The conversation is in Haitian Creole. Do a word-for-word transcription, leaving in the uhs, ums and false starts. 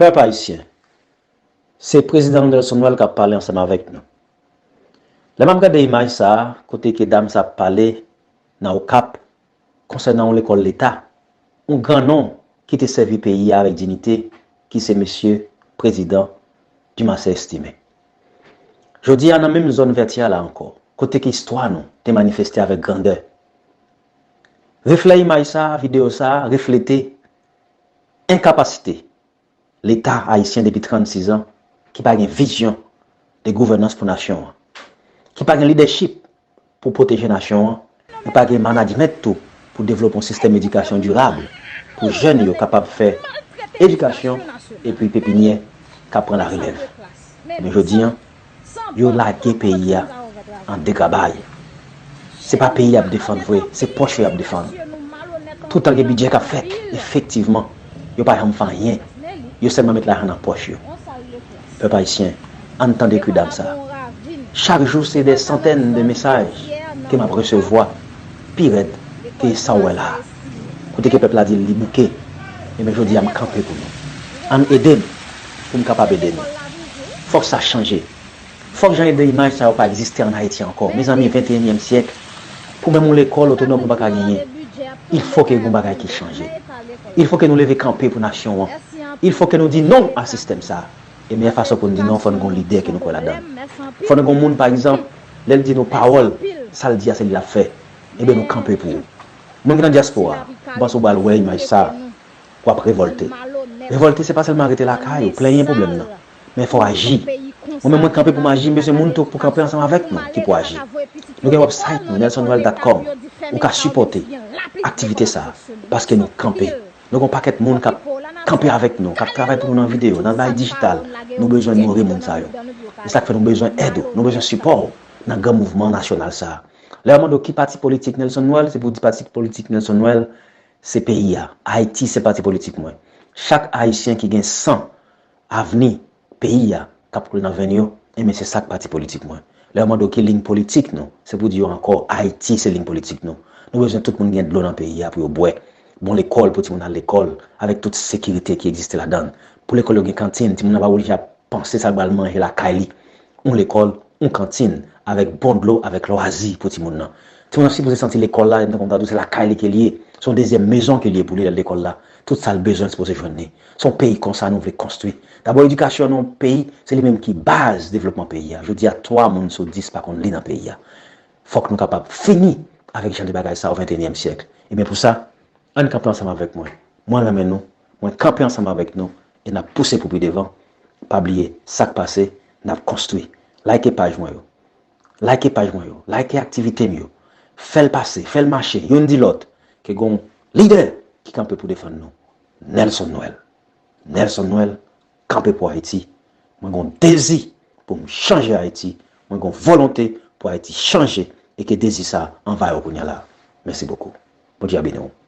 Pèp ayisyen, se prezidan Nelson Noël k ap pale ansanm avèk nou. Lè m ap gade imaj sa a, kote ke dam sa ap pale nan Okap, konsènan yon lekòl leta, yon gran non ki te sèvi peyi a avèk diyite, ki se mesye prezidan Dumarsais Estimé. Jodi a, nan menm zòn Vètyè la ankò, kote ke istwa nou te manifeste avèk grandè, reflè imaj sa a, videyo sa a, reflete enkapasite Leta ayisyen depi trannsis an ki pa gen vizyon de gouvènans pou nasyon an, ki pa gen lidèchip pou pwoteje nasyon an, e pa gen manadjment tou pou devlope yon sistèm edikasyon dirab pou jèn yo kapab fè edikasyon epi pepinyè k ap pran larelèv. Men jodi an, yo lage peyi a an degrabay. Se pa peyi y ap defann vre, se pòch yo y ap defann. Toutan gen bidjè k ap fèt, efektivman, yo pa janm fè anyen. Yo sèlman met lajan nan pòch yo. Pèp ayisyen, ann tande kri dam sa. Chak jou, se dè santèn de mesaj ke m ap resevwa pi rèd ke sa w wè la a. Kote ke pèp la di l li bouke, ebyen, jodi a, m kanpe pou nou. Ann ede m pou m kapab ede nou. Fòk sa chanje. Fòk jan de imaj sa yo pa egziste ann Ayiti ankò. Mezanmi, venteyinyèm syèk, pou menm yon lekòl otonòm nou pa ka genyen. Il faut que gen yon bagay ki chanje. Il faut que nou leve kanpe pou nasyon an. Il faut que nou di non a sistèm sa. E meyè fason pou nou di non, fò nou gen yon lidè ke nou kwè ladan l. Fò nou gen yon moun, pa egzanp, lè l di nou pawòl, sa l di a se li l ap fè. Ebyen, nou kanpe pou ou. Moun ki nan dyaspora, m panse w pral wè imaj sa, w ap revòlte. Revòlte, se pa sèlman rete lakay ou, plenyen pwoblèm nan. Men fò w aji. Mwen menm, mwen kanpe pou m aji, m bezwen moun tou pou kanpe ansanm avèk nou, ki pou aji. Nou gen website nou, nelson noel dot com. Ou ka sipòte aktivite sa, paske nou kanpe. Nou gen yon pakèt moun k ap kanpe avèk nou, k ap travay pou nou nan videyo, nan bagay dijital. Nou bezwen nouri moun sa yo. E sa k fè nou bezwen èd ou, nou bezwen sipò w nan gran mouvman nasyonal sa. Lè yo mande w ki pati politik Nelson Noël, se pou w di pati politik Nelson Noël, se peyi a. Ayiti se pati politik mwen. Chak Ayisyen ki gen san avni peyi a k ap koule nan venn yo, enben se sa k pati politik mwen. Lè yo mande w ki liy politik nou, se pou w di yo ankò, Ayiti se liy politik nou. Nou bezwen tout moun gen dlo nan peyi a pou yo bwè. Bon lekòl pou timoun al lekòl, avèk tout sekirite ki egziste ladan l. Pou lekòl yo gen kantin, timoun nan pa oblije ap panse sa l pral manje lakay li. Yon lekòl, yon kantin, avèk bon dlo, avèk lwazi pou timoun nan. Timoun nan sipoze santi lekòl la, tankou m ta di w, se lakay li ke l ye. Se yon dezyèm mezon ke l ye pou li lè l lekòl la. Tout sa l bezwen, l sipoze jwenn li. Se yon peyi konsa nou vle konstwi. Dabò, edikasyon nan yon peyi, se li menm ki baz devlopman peyi a. Jodi a, twa moun sou dis pa konn li nan peyi a. Fòk nou kapab fini avèk jan de bagay sa yo, venteyinyèm syèk. Ebyen, pou sa, ann kanpe ansanm avèk mwen. Mwen renmen nou. Mwen kanpe ansanm avèk nou. E n ap pouse pou pi devan. Pa bliye, sa k pase, n ap konstwi. Like paj mwen yo. Like paj mwen yo. Like aktivite m yo. Fè l pase, fè l mache, youn di lòt. Ke gen yon lidè ki kanpe pou defann nou. Nelson Noël. Nelson Noël, kanpe pou Ayiti. Mwen gen yon dezi pou m chanje Ayiti. Mwen gen yon volonte pou Ayiti chanje e ke dezi sa anvayi w kounye a la. Mèsi bokou. Bondye a beni w.